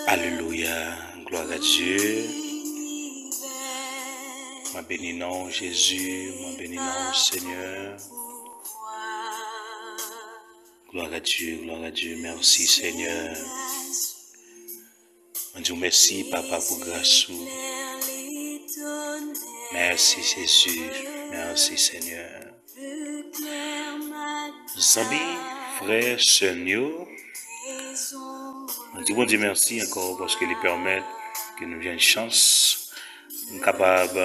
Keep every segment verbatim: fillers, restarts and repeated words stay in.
Alelouya, glwa a Dye. Mwen beni non w, Jezi, mwen beni non w, Senyè. Glwa a Dye, glwa a Dye, mèsi, Senyè. Mwen di w mèsi, Papa, pou gras ou. Mèsi, Jezi. Mèsi, Senyè. Zanmi, frè, sè m yo, mwen di Bondye mèsi ankò paske li pèmèt ke nou jwenn chans pou n kapab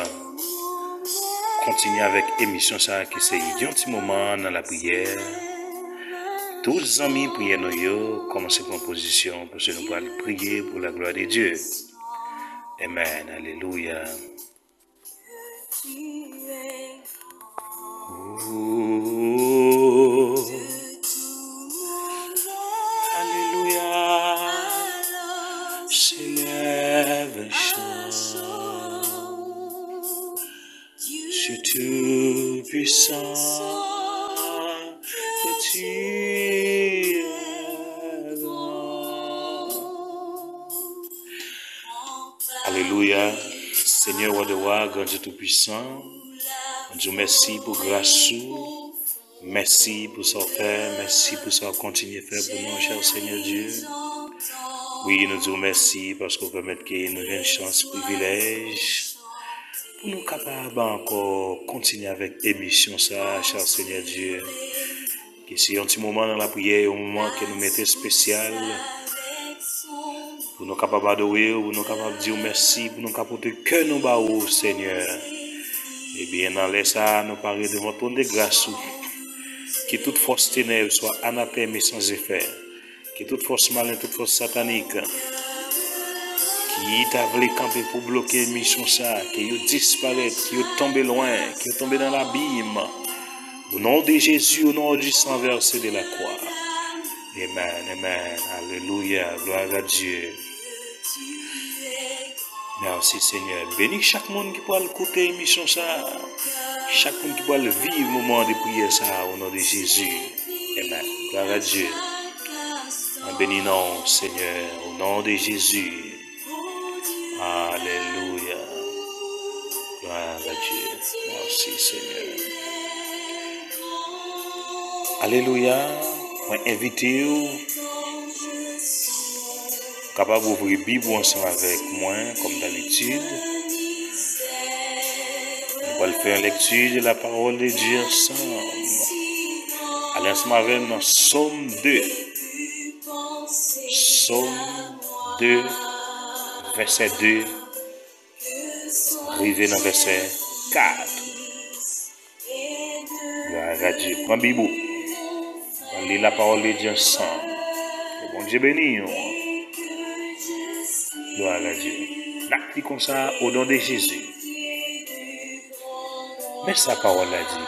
kontinye avèk emisyon sa a ki se yon ti moman nan lapriyè. Tout zanmi, priyè nou yo, kòmanse pran pozisyon, paske nou pral priye pou la glwa de Dye. Amen. Alelouya. Oh, alelouya. S'élève un chant. Dieu Tout-Puissant, tu es grand. Alelouya. Senyè, Wa dè wa, Gran Dye Toupisan, mwen di w mèsi pou gras ou. Mèsi pou sa w fè. Mèsi pou sa w kontinye fè pou nou, chè Senyè Dye. Wi, nou di w mèsi paske w pèmèt ke nou jwenn chans, privilèj pou nou kapab ankò kontinye avèk emisyon sa a, chè Senyè Dye. Ke se yon ti moman nan lapriyè, yon moman ke nou mete espesyal pou nou kapab adore w, pou nou kapab di w mèsi, pou nou ka pote kè nou ba ou, Senyè. Ebyen, nan lè sa a, nou pare devan twòn de gras ou. Ke tout fòs tenèb swa anatèm e san efè. Ke tout fòs malen, tout fòs satanik ki ta vle kanpe pou bloke emisyon sa a, ke yo disparèt, ke yo tonbe lwen, ke yo tonbe nan labim. Au nom de Jésus, au nom du sang versé de la croix. Amen, amen. Alelouya, glwa a Dye. Mèsi, Senyè. Beni chak moun ki pral koute emisyon sa a. Chak moun ki pral viv moman de priyè sa a, au nom de Jésus. Amen. Glwa a Dye. Mwen beni non w, Senyè, au nom de Jésus. Alelouya. Glwa a Dye. Mèsi, Senyè. Alelouya. Mwen envite w kapab ouvri Bib ou ansanm avèk mwen, kòm dabitid. Nou pral fè yon lèkti de la parole de Dieu ansanm. Ale ansanm avè m nan Sòm de. Sòm de, vèsè de, rive nan vèsè kat. Glwa a Dye. Pran Bib ou. Ann li la parole de Dieu ansanm. Ke Bondye beni w. Glwa a Dye. N ap li konsa, au nom de Jésus. Men sa pawòl la di.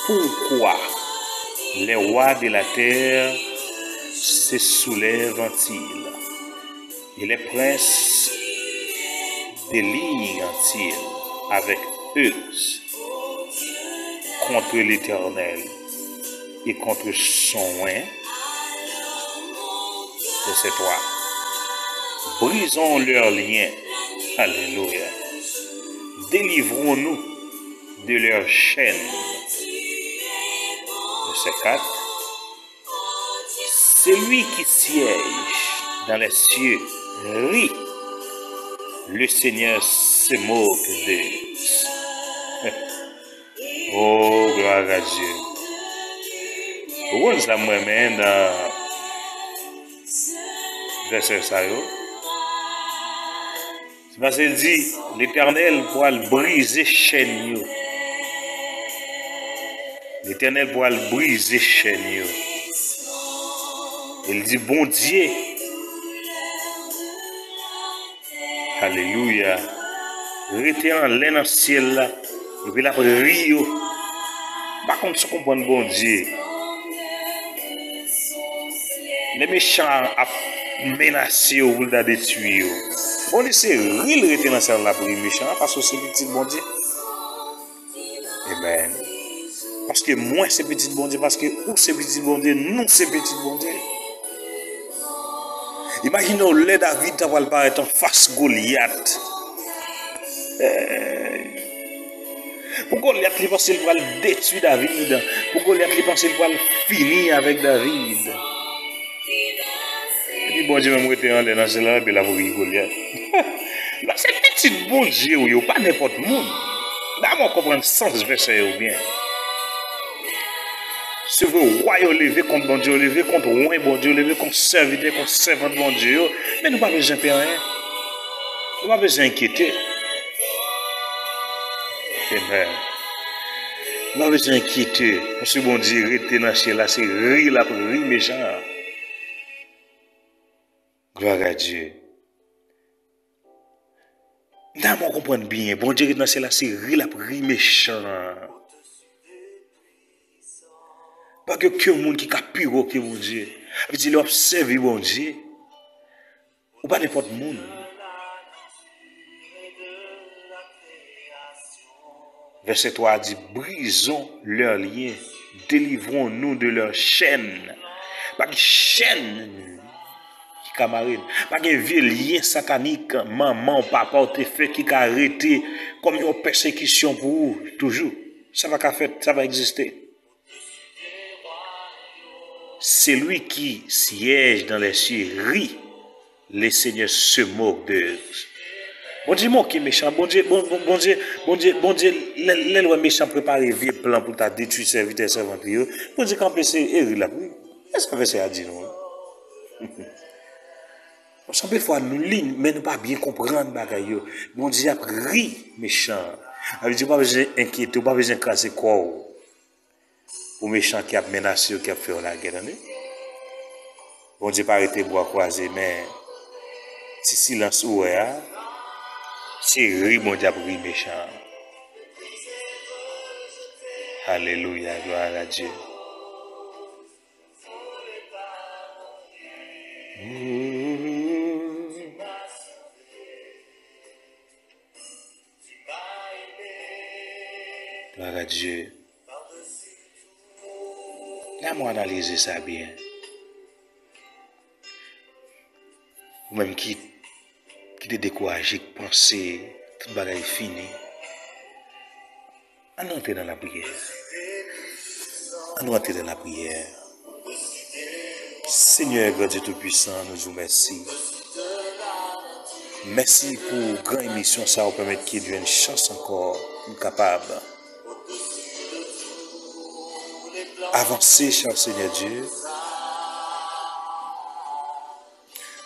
Pourquoi les rois de la terre se soulèvent-ils, et les princes délignent-ils avec eux contre l'Éternel et contre son oint? Verset trois. Brisons leurs liens. Alléluia. Délivrons-nous de leurs chaînes. Verset quatre. Celui qui siège dans les cieux rit. Le Seigneur se moque d'eux. Oh, gloire à Dieu. Ou konn sa m renmen nan vèsè sa yo? Se paske l di, Letènèl pral brize chèn yo. Letènèl pral brize chèn yo. E l di, Bondye, alelouya, rete anlè nan syèl la, epi l ap ri yo. M pa konn si w konprann Bondye. Lè mechan an ap menase yo, pou l ta detwi yo. Bondye se ri l rete nan syèl la pou ri mechan an, paske w se pitit Bondye. Amen. Paske mwen se pitit Bondye, paske ou se pitit Bondye, nou se pitit Bondye. Imajine w lè David ta pral parèt anfas Golyat. Eh, pou Golyat, li panse l pral detwi David. Pou Golyat, li panse l pral fini avèk David. Epi Bondye menm rete anlè nan syèl la, epi l ap ri Golyat. Lè se pitit Bondye ou ye, ou pa nenpòt moun. Dabò konprann sans vèsè yo byen. Se vre, wa yo leve kont Bondye, yo leve kont wen Bondye, yo leve kont sèvitè, kont sèvant Bondye yo, men nou pa bezwen pè anyen. Nou pa bezwen enkyete. Amen. Nou pa bezwen enkyete, paske Bondye rete nan syèl la, se ri l ap ri mechan an. Gloire à Dieu. Nan mwen konprann byen, Bondye ret nan syèl la, se ri l ap ri mechan an. Pa gen okenn moun ki ka pi wo ke Bondye. Sa vle di, lè w ap sèvi Bondye, ou pa nenpòt moun. Vèsè twa a di, brisons leurs liens, délivrons-nous de leurs chaînes. Pa gen chèn ki ka mare n. Pa gen vye lyen satanik manman w, papa w te fè ki ka rete kòm yon pèsekisyon pou ou toujou. Sa pa ka fèt, sa pa egziste. Celui qui siège dans les cieux rit, le Seigneur se moque de. Bondye moke mechan, Bondye, Bon- Bon- Bondye, Bondye, Bondye, lè lè l wè mechan prepare vye plan pou l ta detwi sèvitè sèvant li yo, Bondye kanpe se ri l ap ri. E sa vèsè a di nou an? Paske anpil fwa nou li, men nou pa byen konprann bagay yo. Bondye ap ri mechan. Sa vle di, ou pa bezwen enkyete, ou pa bezwen kraze kò w pou mechan ki ap menase w, ki ap fè w lagè, tande. Bondye pa rete bra kwaze, men ti silans ou wè a, se ri Bondye ap ri mechan an. Alelouya, gloire à Dieu. Gloire à Dieu. Lè mwen analize sa byen. Ou menm ki, ki te dekouraje, ki panse tout bagay fini. Ann antre nan lapriyè. Ann antre nan lapriyè. Senyè, Gran Dye Toupisan, nou di w mèsi. Mèsi pou gran emisyon sa a, ou pèmèt ke n jwenn chans ankò pou n kapab avanse, chè Senyè Dye.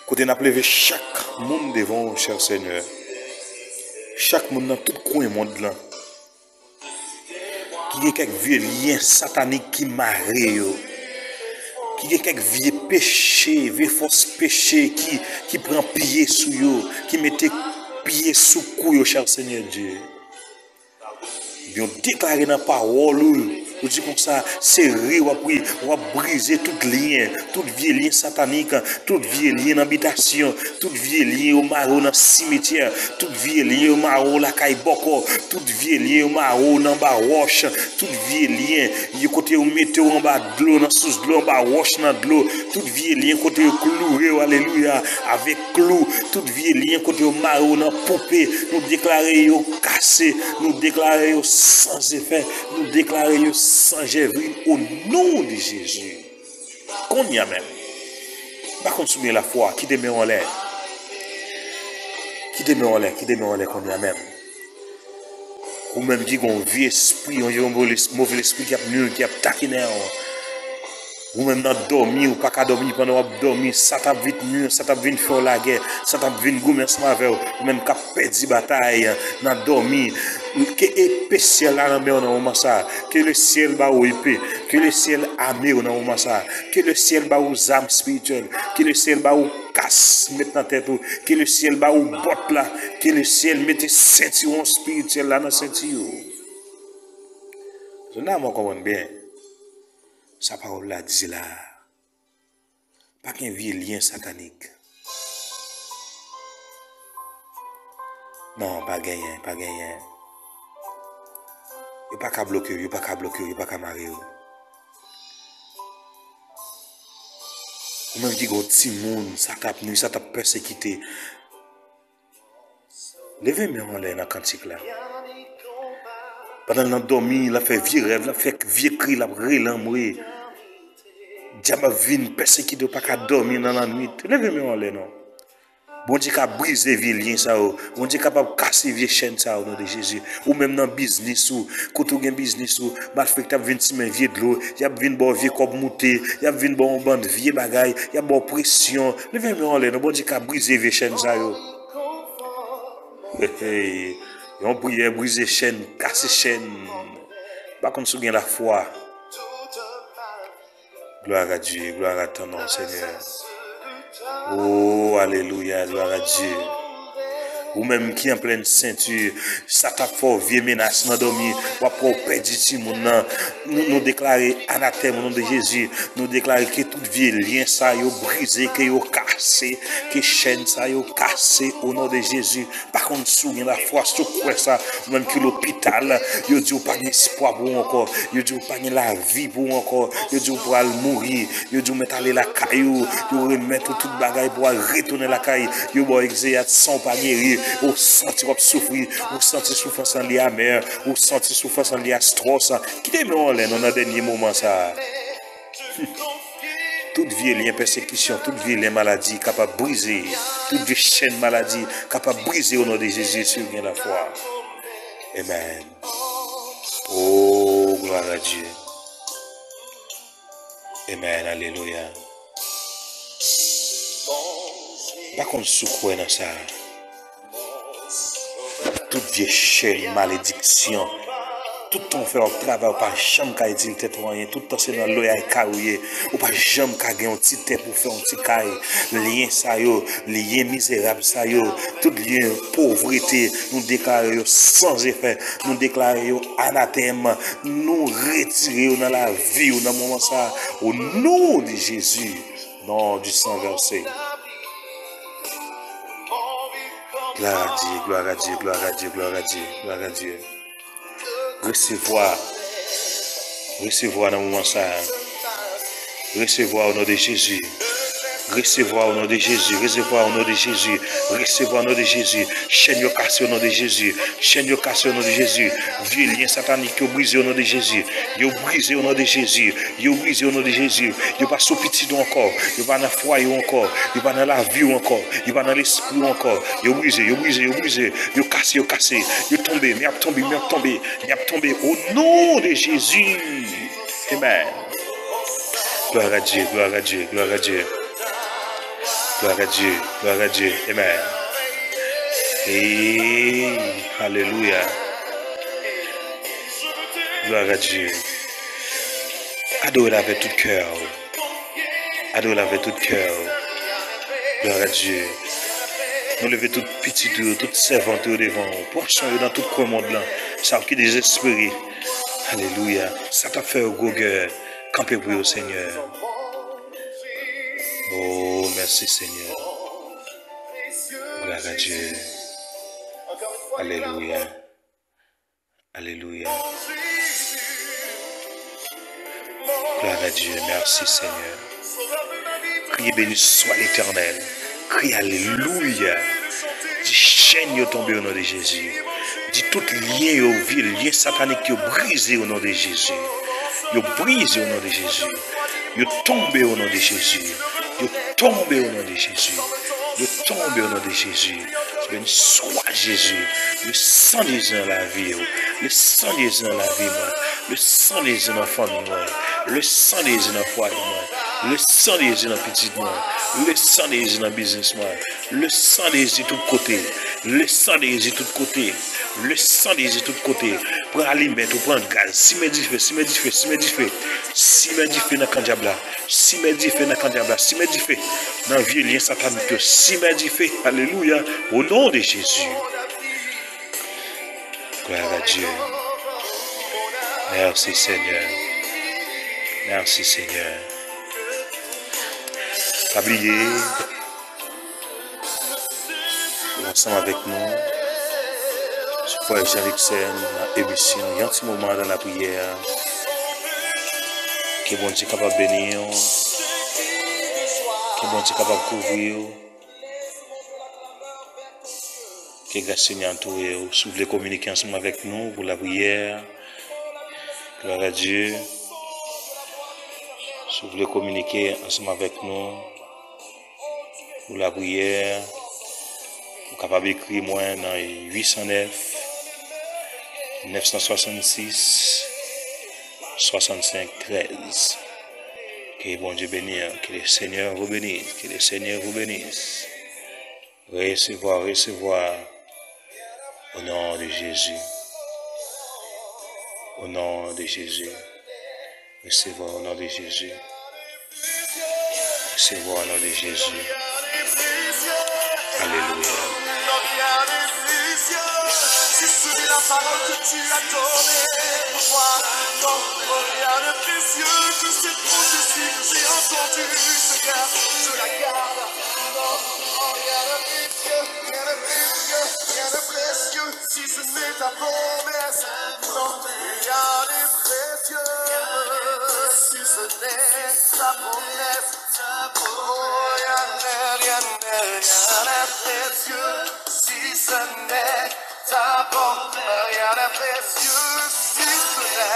Kote n ap leve chak moun devan w, chè Senyè. Chak moun nan tout kwen mond lan. Ki gen kèk vye lyen satanik ki mare yo. Ki gen kèk vye peche, vye fòs peche ki, ki pran pye sou yo, ki mete pye sou kou yo, chè Senyè Dye. Ebyen, w deklare nan pawòl ou, ou di konsa, se ri w ap ri, w ap brize tout lyen, tout vye lyen satanik, tout vye lyen nan bitasyon, tout vye lyen yo mare w nan simityè, tout vye lyen yo mare w lakay bòkò, tout vye lyen yo mare w nan ba wòch, tout vye lyen yo kote yo mete w anba dlo, nan sous dlo, anba wòch, nan dlo, tout vye lyen kote yo kloure w, alelouya, avèk klou, tout vye lyen kote yo mare w nan poupe, nou deklare yo kase, nou deklare yo san efè, nou deklare yo san jèvrin, o non de Jezi. Kounye a menm. M pa konn si w gen lafwa, kite men w anlè. Kite men w anlè, kite men w anlè kounye a menm. Ou menm ki gen yon vye espri, yon, yon move lespri ki ap nwi w, ki ap takinen w. Ou menm nan dòmi, ou pa ka dòmi pandan w ap dòmi, sa t ap vin nwi w, sa t ap vin fè w lagè, sa t ap vin goumen ansanm avè w, ou menm k ap pèdi batay nan dòmi. Ke epe syèl la nan men w nan moman sa a. Ke le syèl ba ou epe. Ke le syèl ame w nan moman sa a. Ke le syèl ba ou zam espirityèl. Ke le syèl ba ou kas met nan tèt ou. Ke le syèl ba ou bòt la. Ke le syèl mete sentiwon espirityèl la nan senti ou. Zona mwen konprann byen. Sa pawòl la di la. Pa gen vye lyen satanik. Non, pa genyen, pa genyen. Yo pa ka bloke w, yo pa ka bloke w, yo pa ka mare w. Ou menm ki gen yon timoun, sa t ap nwi, sa t ap pèsekite. Leve men w anlè nan kantik la. Pandan l nan dòmi, l ap fè vye rèv, l ap fè vye kri, l ap rele anmwe. Dyab ap vin pèsekite w, pa ka dòmi nan lannwit. Leve men w anlè non. Bondye ka brize vye lyen sa yo. Bondye kapab kase vye chèn sa yo, o non de Jezi. Ou menm nan biznis ou, kote w gen biznis ou, malfektè ap vin simen vye dlo, y ap vin ba w vye kòb moute, y ap vin ba w yon bann vye bagay, y ap ba w presyon. Leve men w anlè non, Bondye ka brize vye chèn sa yo. Hey, hey. Yon priyè brize chèn, kase chèn. M pa konn si w gen lafwa. Gloire à Dieu, gloire à ton nom, Seigneur. Oh, alelouya, gloire à Dieu. Ou menm ki an plèn senti, sa t ap fè w vye menas nan dòmi, w ap wè w pèdi timoun nan. Nou, nou deklare anatèm o non de Jezi. Nou deklare ke tout vye lyen sa yo brize, ke yo kase, ke chèn sa yo kase o non de Jezi. Pa konn si w gen lafwa, si w kwè sa, ou menm ki lopital, yo di w pa gen espwa pou ou ankò, yo di w pa gen lavi pou ou ankò, yo di w pral mouri, yo di w mèt ale lakay ou, yo remèt ou tout bagay pou w al retounen lakay, yo ba w egzeyat san w pa geri, ou santi w ap soufri, ou santi soufrans lan li amè, ou santi soufrans lan li astwòs. Kite men w anlè non nan dènye moman sa a. Tout vye lyen pèsekisyon, tout vye lyen maladi kapab brize. Tout vye chèn maladi kapab brize o non de Jezi si w gen lafwa. Amen. Oh, gloire à Dieu. Amen, alelouya. M pa konn si w kwè nan sa. Tout vye chèn malediksyon. Tout tan w fè w ap travay, ou pa janm ka itil tèt ou anyen. Tout tan se nan lòyay kay ou ye. Ou pa janm ka gen yon ti tè pou fè yon ti kay. Lyen sa yo, lyen mizerab sa yo, tout lyen povrete, nou deklare yo san efè. Nou deklare yo anatèm. Nou retire yo nan lavi w nan moman sa a. O non de Jezi. Non du sang versé. Gloire à Dieu, gloire à Dieu, gloire à Dieu, gloire à Dieu, gloire à Dieu. Resevwa. Resevwa nan moman sa a. Resevwa o non de Jezi. Resevwa o non de Jezi. Resevwa o non de Jezi. Resevwa o non de Jezi. Chèn yo kase o non de Jezi. Chèn yo kase o non de Jezi. Vye lyen satanik yo brize o non de Jezi. Yo brize o non de Jezi. Yo brize o non de Jezi. Yo pa sou pitit ou ankò. Yo pa nan fwaye w ankò. Yo pa nan lavi w ankò. Yo pa nan lespri w ankò. Yo brize, yo brize, yo brize. Yo kase, yo kase. Yo tonbe, men y ap tonbe, men y ap tonbe. Men y ap tonbe o non de Jezi. Amen. Gloire à Dieu, gloire à Dieu, gloire à Dieu. Gloire à Dieu, gloire à Dieu. Amen. Hey, alelouya. Gloire à Dieu. Adore l avèk tout kè w. Adore l avèk tout kè w. Gloire à Dieu. Nou leve tout pitit ou yo, tout sèvant ou yo devan w. Pran swen yo nan tout kwen mond lan. Sa yo ki dezespere. Alelouya. Sa k ap fè yo gwogè. Kanpe pou yo, Senyè. Oh, mèsi, Senyè. Gloire à Dieu. Alelouya. Alelouya. Gloire à Dieu. Merci, Seigneur. Criez béni soit l'Éternel. Criez Alléluia. Di chèn yo tonbe o non de Jezi. Di tout lyen yo, vye lyen satanik yo brize o non de Jezi. Yo brize o non de Jezi. Yo tonbe o non de Jezi. Yo tonbe o non de Jezi. Yo tonbe o non de Jezi. Beni swa Jezi. Le sang de Jezi nan lavi yo. Le sang de Jezi nan lavi mwen. Le sang de Jezi nan fanmi mwen. Le sang de Jezi nan fwaye mwen. Le sang de Jezi nan pitit mwen. Le sang de Jezi nan biznis mwen. Le sang de Jezi tout kote. Le sang de Jezi tout kote. Le sang de Jezi tout kote. Pran alimèt ou pran gaz. Simen dife, simen dife, simen dife. Simen dife nan kan dyab la. Simen dife nan kan dyab la. Simen dife nan vye lyen satanik yo. Simen dife. Alelouya. O non de Jezi. Gloire à Dieu. Merci, Seigneur. Merci, Seigneur. Pa bliye, ou ansanm avèk nou. Frè Jean Luc Sèn nan emisyon Yon ti moman dans la prière. Ke Bondye kapab beni w. Ke Bondye kapab kouvri w. Ke gras Senyè a antoure w. Si w vle kominike ansanm avèk nou pou lapriyè, glwa a Dye. Si w vle kominike ansanm avèk nou pou lapriyè, ou kapab ekri mwen nan uit san nèf, nèf san swasannsis, swasannsenk trèz. Que Bondye beni w. Que le Seigneur vous bénisse. Que le Seigneur vous bénisse. Resevwa, resevwa. Au nom de Jésus. Au nom de Jésus. Resevwa au nom de Jésus. Resevwa au nom de Jésus. Alelouya. Si c'est la parole que tu as donnée pour moi, non, rien de précieux que cette prophétie que j'ai entendue, Seigneur, je la garde. Non, rien de précieux, rien de précieux, rien de précieux, si ce n'est ta promesse. Non, rien de précieux, si ce n'est ta promesse. Oh, rien de, rien de, rien de précieux, si ce n'est ta promesse. Rien de précieux, si ce n'est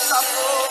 ta promesse.